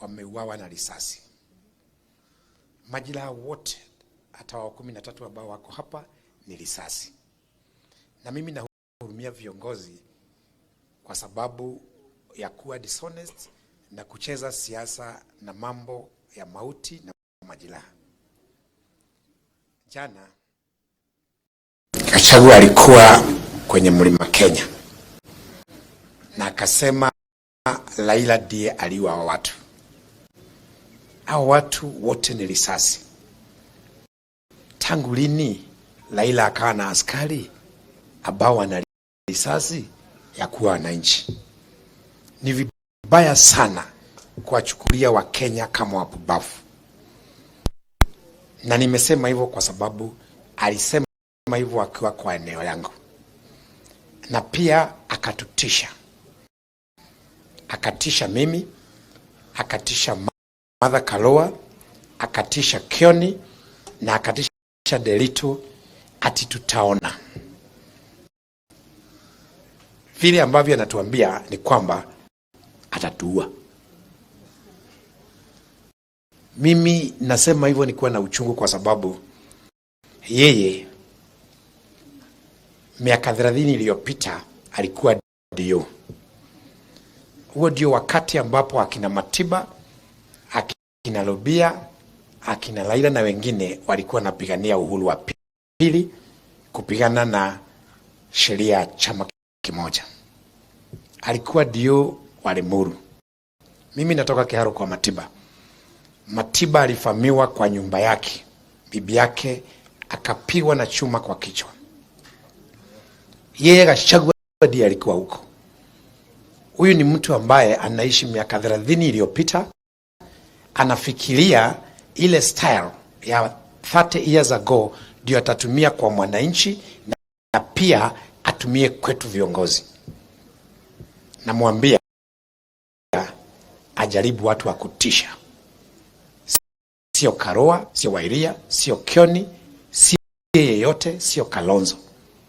Wameuawa na risasi. Majeraha wote hata wa 13 ambao wako hapa ni risasi. Na mimi nahurumia viongozi kwa sababu ya kuwa dishonest na kucheza siasa na mambo ya mauti na majeraha. Jana Gachagua alikuwa kwenye Mlima Kenya na akasema Raila ndiye aliua watu. Hao watu wote ni risasi. Tangu lini Raila akawa na askari ambao wana risasi ya kuua wananchi? Ni vibaya sana kuwachukulia Wakenya kama wapumbavu, na nimesema hivyo kwa sababu alisema hivyo akiwa kwa eneo yangu, na pia akatutisha, akatisha mimi, akatisha Martha Karua, akatisha Kioni na akatisha Nderitu ati tutaona. Vile ambavyo anatuambia ni kwamba atatuua. Mimi nasema hivyo nikiwa na uchungu, kwa sababu yeye miaka 30 iliyopita alikuwa ndio huo ndio wakati ambapo akina Matiba, akina Rubia, akina Raila na wengine walikuwa wanapigania uhuru wa pili, kupigana na sheria ya chama kimoja. Alikuwa ndio wa Limuru. Mimi natoka Kiharu kwa Matiba. Matiba alivamiwa kwa nyumba yake, bibi yake akapigwa na chuma kwa kichwa. Yeye Gachagua ndiye alikuwa huko. Huyu ni mtu ambaye anaishi miaka 30 iliyopita, anafikiria ile style ya 30 years ago ndio atatumia kwa mwananchi na pia atumie kwetu viongozi. Namwambia ajaribu watu wa kutisha, sio Karua, sio Wa Iria, sio Kioni, sio yeyote, sio Kalonzo.